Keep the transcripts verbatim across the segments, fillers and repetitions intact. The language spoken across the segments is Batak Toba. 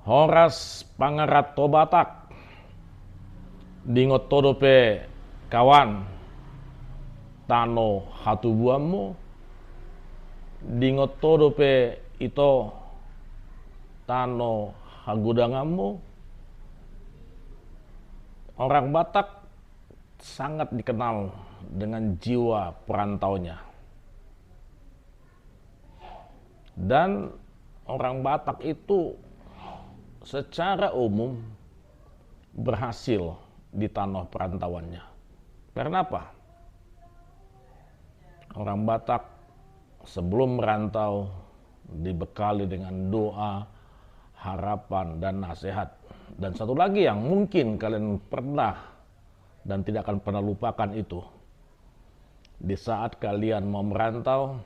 Horas pangaranto Batak, diingot ho dope kawan tano hatubuanmu, diingot ho dope ito tano hagodanganmu. Orang Batak sangat dikenal dengan jiwa perantaunya. Dan orang Batak itu secara umum berhasil di tano perantauannya. Karena apa? Orang Batak sebelum merantau dibekali dengan doa, harapan, dan nasihat. Dan satu lagi yang mungkin kalian pernah dan tidak akan pernah lupakan itu, di saat kalian mau merantau,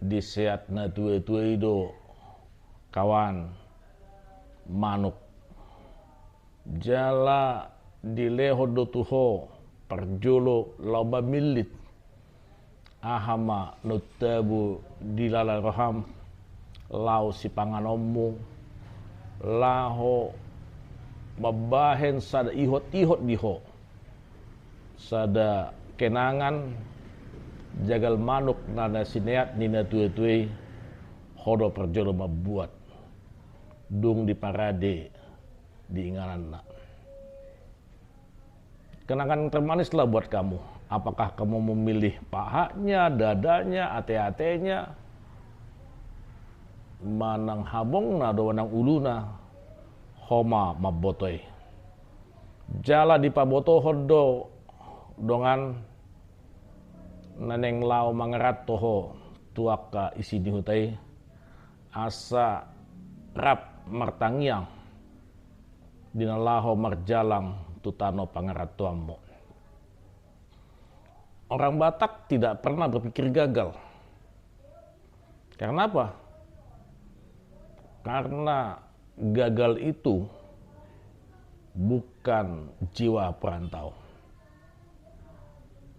diseat natuatua i do, kawan, manuk. Jala dilehon do tu ho parjolo laho mamillit aha ma na tabo di lala ni roham, laho sipanganonmu, laho mambahen sada ihotihot di ho, sada kenangan, jagal manuk na, na sineat ni natuatua i, ho do parjolo mambuat. Dung diparade di ingananna. Kenangan termanislah buat kamu. Apakah kamu memilih pahanya, dadanya, ateatena, manang habongna do manang uluna, ho ma mamboto i. Jala dipabotohon do dongan na naeng laho mangaranto ho tu angka isi ni huta i, asa rap martangiang di na laho marjalang tu tano pangarantoanmu. Orang Batak tidak pernah berpikir gagal. Karena apa? Karena gagal itu bukan jiwa perantau.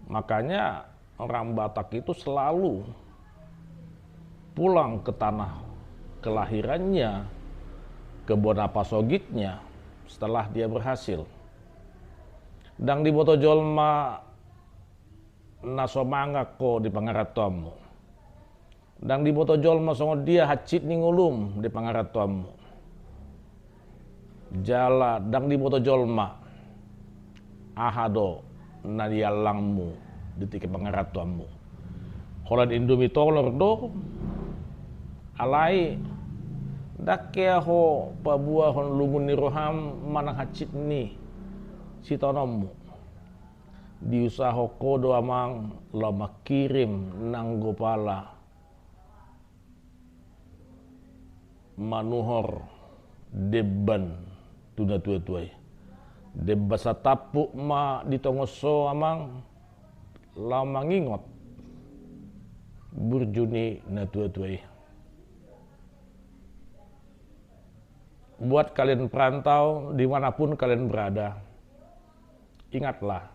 Makanya orang Batak itu selalu pulang ke tanah kelahirannya, ke bona pasogitnya setelah dia berhasil. Ndang diboto jolma na so mangan ho di pangarantoanmu. Ndang diboto jolma songon dia hansit ni ngolum di pangarantoanmu. Jala ndang diboto jolma aha do na niallangmu di tingki pangarantoanmu. Holan Indomie tolor do, alai ndang hea ho paboahon lungun ni roham manang hansit ni sitaononmu. Diusahahon ho do amang laho mangkirim nanggo pala manuhor demban tu natuatua i. Demban satampuk ma di tongon so amang laho mangingot burju ni natuatua i. Buat kalian perantau, dimanapun kalian berada, ingatlah,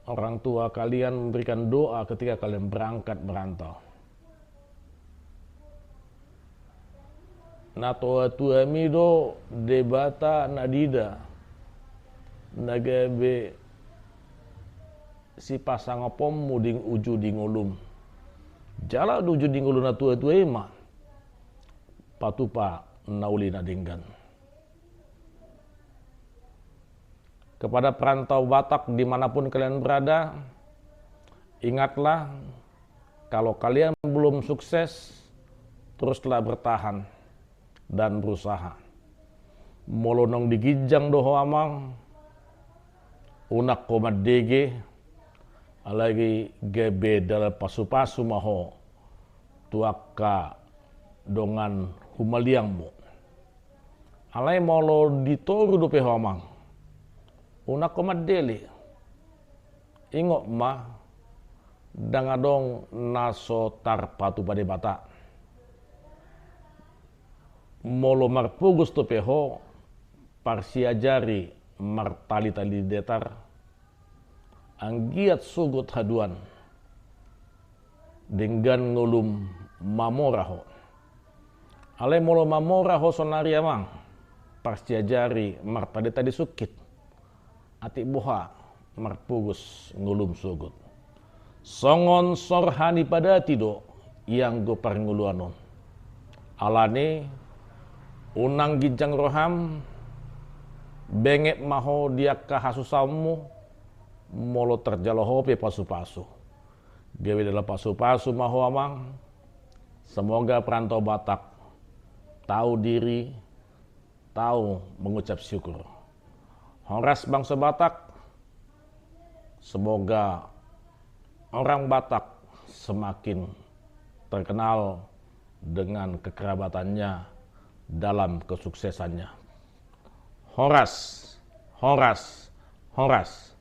orang tua kalian memberikan doa ketika kalian berangkat merantau. Natuatuami do Debata na diida na gabe sipasangaponmu di uju di ngolum. Jala di uju di ngolu natuatua i ma patupa na uli na denggan. Kepada perantau Batak dimanapun kalian berada, ingatlah, kalau kalian belum sukses, teruslah bertahan dan berusaha. Molo naung di ginjang do ho amang, unang ho mandege, alai gabe dalan pasupasu ma ho tu angka dongan humaliangmu. Alai molo di toru dope ho amang, unang ho mandele. Ingot ma, ndang adong na so tarpatupa Debata. Molo marpogos dope ho, parsiajari martalitali datar, anggiat sogot haduan, denggan ngolum mamora ho. Alai molo mamora ho sonari amang, parsiajari marpandita di sungkit, atik boha marpogos ngolum sogot. Songon sorha ni padati do ianggo parngoluan on. Alani unang ginjang roham, benget ma ho di angka hasusaonmu. Molo tarjalo ho pe pasupasu, gabe dalan pasupasu ma ho amang. Semoga perantau Batak tahu diri, tahu mengucap syukur. Horas bangsa Batak. Semoga orang Batak semakin terkenal dengan kekerabatannya dalam kesuksesannya. Horas, horas, horas.